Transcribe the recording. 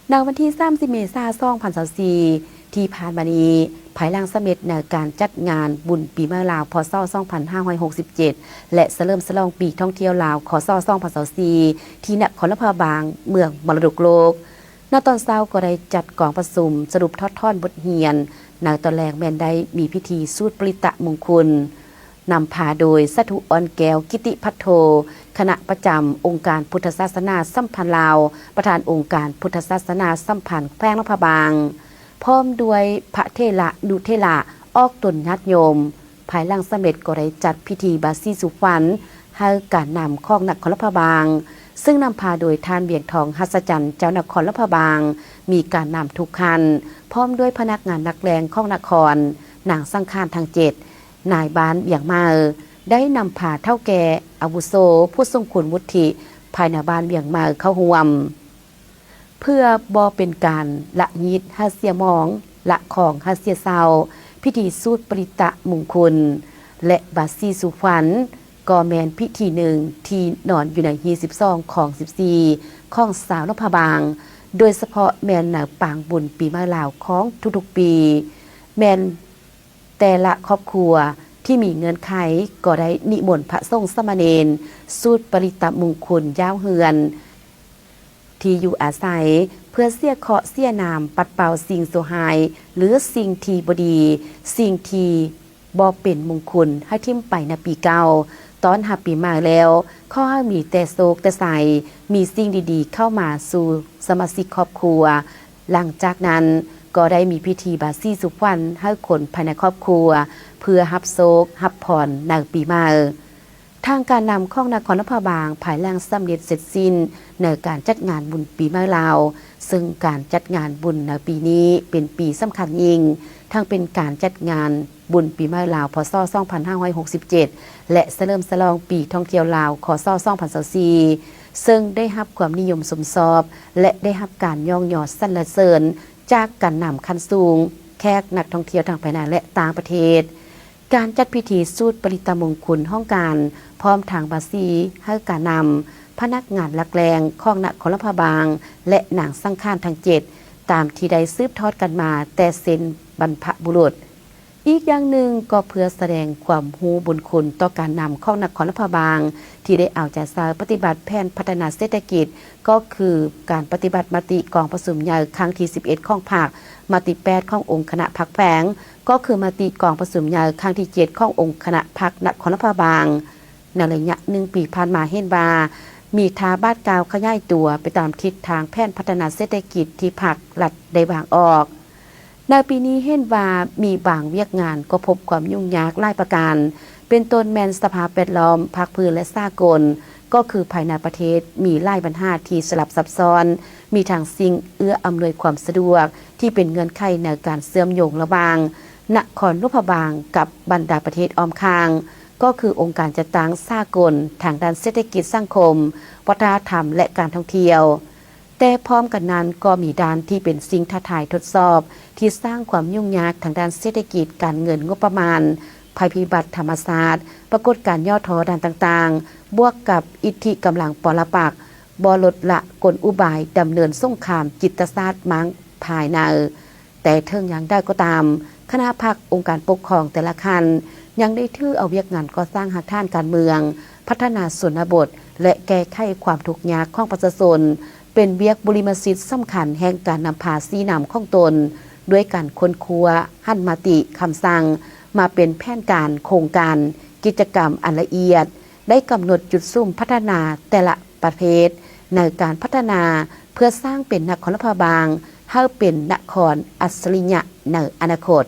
ໃນວັນທີສາມສິບ ເມສາ ສອງພັນຊາວສີ່ ທີ່ຜ່ານມານີ້, ພາຍຫຼັງສຳເລັດໃນການຈັດງານບຸນປີໃໝ່ລາວ ພ.ສ. ສອງພັນຫ້າຮ້ອຍຫົກສິບເຈັດ ແລະ ສະເຫຼີມສະຫຼອງປີທ່ອງທ່ຽວລາວ ຄ.ສ. ສອງພັນຊາວສີ່ ທີ່ນະຄອນຫຼວງພະບາງ ເມືອງມໍລະດົກໂລກ, ໃນຕອນເຊົ້າກໍໄດ້ຈັດກອງປະຊຸມສະຫຼຸບຖອດຖອນບົດຮຽນ, ໃນຕອນແລງແມ່ນໄດ້ມີພິທີສູດປະລິດຕະມຸງຄຸນ ນຳພາໂດຍສາທຸ ອ່ອນແກ້ວ ກິດຕິພັດໂທ, ຄະນະປະຈຳອົງການພຸດທະສາສະໜາສຳພັນລາວ, ປະທານອົງການພຸດທະສາສະໜາສຳພັນແຂວງຫຼວງພະບາງ, ພ້ອມດ້ວຍພະເຖລະນຸເຖລະອອກຕົນຍາດໂຍມ. ພາຍຫຼັງສຳເລັດກໍໄດ້ຈັດພິທີບາສີສູ່ຂວັນໃຫ້ການນຳຂອງນະຄອນຫຼວງພະບາງ, ເຊິ່ງນຳພາໂດຍທ່ານ ວຽງທອງ ຫັດສະຈັນ ເຈົ້ານະຄອນຫຼວງພະບາງ, ມີການນຳທຸກຂັ້ນ, ພ້ອມດ້ວຍພະນັກງານຫຼັກແຫຼ່ງຂອງນະຄອນ, ນາງສັງຂານທັງເຈັດ ນາຍບ້ານວຽງໃໝ່ ໄດ້ນຳພາເຖົ້າແກ່ອາວຸໂສ ຜູ້ຊົງຄຸນວຸດທິພາຍໃນບ້ານວຽງໃໝ່ເຂົ້າຮ່ວມ. ເພື່ອບໍ່ເປັນການລະຫິດໃຫ້ເສຍໝອງ, ລະຄອງໃຫ້ເສຍເສົ້າ, ພິທີສູດປະລິດຕະມຸງຄຸນ ແລະ ບາສີສູ່ຂວັນ ກໍແມ່ນພິທີໜຶ່ງທີ່ນອນຢູ່ໃນຮີດສິບສອງ ຄອງສິບສີ່ ຂອງຊາວຫຼວງພະບາງ, ໂດຍສະເພາະແມ່ນໃນປາງບຸນປີໃໝ່ລາວຂອງທຸກໆປີ, ແມ່ນ ແຕ່ລະຄອບຄົວທີ່ມີເງື່ອນໄຂກໍໄດ້ນິມົນພະສົງສາມະເນນສູດປະລິດຕະມຸງຄຸນຢາວເຮືອນທີ່ຢູ່ອາໄສ ເພື່ອເສຍເຄາະເສຍນາມ, ປັດເປົ່າສິ່ງຊົ່ວຮ້າຍ ຫຼື ສິ່ງທີ່ບໍ່ດີ, ສິ່ງທີ່ບໍ່ເປັນມຸງຄຸນໃຫ້ຖິ້ມໄປໃນປີເກົ່າ, ຕ້ອນຮັບປີໃໝ່ແລ້ວ ຂໍໃຫ້ມີແຕ່ໂຊກແຕ່ໄຊ, ມີສິ່ງດີໆເຂົ້າມາສູ່ສະມາຊິກຄອບຄົວ. ຫຼັງຈາກນັ້ນກໍໄດ້ມີພິທີບາສີສູ່ຂວັນໃຫ້ຄົນພາຍໃນຄອບຄົວ ເພື່ອຮັບໂຊກຮັບພອນໃນປີໃໝ່. ທາງການນຳຂອງນະຄອນຫຼວງພະບາງ ພາຍຫຼັງສຳເລັດເສັດສິ້ນໃນການຈັດງານບຸນປີໃໝ່ລາວ, ເຊິ່ງການຈັດງານບຸນໃນປີນີ້ເປັນປີສຳຄັນຍິ່ງ, ທັງເປັນການຈັດງານ ບຸນປີໃໝ່ລາວ ພ.ສ. ສອງພັນຫ້າຮ້ອຍຫົກສິບເຈັດ ແລະ ສະເຫຼີມສະຫຼອງປີທ່ອງທ່ຽວລາວ ຄ.ສ. ສອງພັນຊາວສີ່ ເຊິ່ງໄດ້ຮັບຄວາມນິຍົມຊົມຊອບ ແລະ ໄດ້ຮັບການຍ້ອງຍໍສັນລະເສີນຈາກການນຳຂັ້ນສູງ, ແຂກນັກທ່ອງທ່ຽວທັງພາຍໃນ ແລະ ຕ່າງປະເທດ. ການຈັດພິທີສູດປະລິດຕະມຸງຄຸນຫ້ອງການ ພ້ອມທາງບາສີໃຫ້ການນຳ, ພະນັກງານຫຼັກແຫຼ່ງຂອງນະຄອນຫຼວງພະບາງ ແລະ ນາງສັງຂານທັງເຈັດ ຕາມທີ່ໄດ້ສືບທອດກັນມາແຕ່ເຊັ່ນບັນພະບຸລຸດ. ອີກຢ່າງໜຶ່ງກໍເພື່ອສະແດງຄວາມຮູ້ບຸນຄຸນຕໍ່ການນຳຂອງນະຄອນຫຼວງພະບາງ ທີ່ໄດ້ເອົາໃຈໃສ່ປະຕິບັດແຜນພັດທະນາເສດຖະກິດ ກໍຄືການປະຕິບັດມະຕິກອງປະຊຸມໃຫຍ່ຄັ້ງທີສິບເອັດຂອງພັກ, ມະຕິແປດຂອງອົງຄະນະພັກແຂວງ ກໍຄືມະຕິກອງປະຊຸມໃຫຍ່ຄັ້ງທີເຈັດຂອງອົງຄະນະພັກນະຄອນຫຼວງພະບາງ. ໃນໄລຍະໜຶ່ງປີຜ່ານມາເຫັນວ່າ ມີທ່າບາດກ້າວຂະຫຍາຍຕົວໄປຕາມທິດທາງແຜນພັດທະນາເສດຖະກິດທີ່ພັກລັດໄດ້ວາງອອກ. ໃນປີນີ້ເຫັນວ່າມີບາງວຽກງານກໍພົບຄວາມຫຍຸ້ງຍາກຫຼາຍປະການ, ເປັນຕົ້ນແມ່ນສະພາບແວດລ້ອມ, ພາກພື້ນ ແລະ ສາກົນ, ກໍຄືພາຍໃນປະເທດມີຫຼາຍບັນຫາທີ່ສະຫຼັບຊັບຊ້ອນ, ມີທັງສິ່ງເອື້ອອຳນວຍຄວາມສະດວກທີ່ເປັນເງື່ອນໄຂໃນການເຊື່ອມໂຍງລະຫວ່າງນະຄອນຫຼວງພະບາງກັບບັນດາປະເທດອ້ອມຂ້າງ, ກໍຄືອົງການຈັດຕັ້ງສາກົນທາງດ້ານເສດຖະກິດ, ສັງຄົມ, ວັດທະນະທຳ ແລະ ການທ່ອງທ່ຽວ. ແຕ່ພ້ອມກັນນັ້ນກໍມີດ້ານທີ່ເປັນສິ່ງທ້າທາຍທົດສອບ ທີ່ສ້າງຄວາມຫຍຸ້ງຍາກທາງດ້ານເສດຖະກິດ, ການເງິນ, ງົບປະມານ, ໄພພິບັດທຳມະຊາດ, ປາກົດການຫຍໍ້ທໍ້ດ້ານຕ່າງໆ, ບວກກັບອິດທິກຳລັງປໍລະປັກ ບໍ່ລົດລະກົນອຸບາຍດຳເນີນສົງຄາມຈິດຕະສາດມ້າງພາຍໃນ. ແຕ່ເຖິງຢ່າງໃດກໍຕາມ, ຄະນະພັກ, ອົງການປົກຄອງແຕ່ລະຂັ້ນ ຍັງໄດ້ຖືເອົາວຽກງານກໍ່ສ້າງຮາກຖານການເມືອງ, ພັດທະນາຊົນນະບົດ ແລະ ແກ້ໄຂຄວາມທຸກຍາກຂອງປະຊາຊົນ ເປັນວຽກບຸລິມະສິດສຳຄັນແຫ່ງການນຳພາຊີ້ນຳຂອງຕົນ, ດ້ວຍການຄົ້ນຄວ້າ, ຫັນມະຕິຄຳສັ່ງມາເປັນແຜນການ, ໂຄງການ, ກິດຈະກຳອັນລະອຽດ, ໄດ້ກຳນົດຈຸດສຸມພັດທະນາແຕ່ລະປະເພດໃນການພັດທະນາ ເພື່ອສ້າງເປັນນະຄອນຫຼວງພະບາງ ໃຫ້ເປັນນະຄອນອັດສະລິຍະໃນອະນາຄົດ.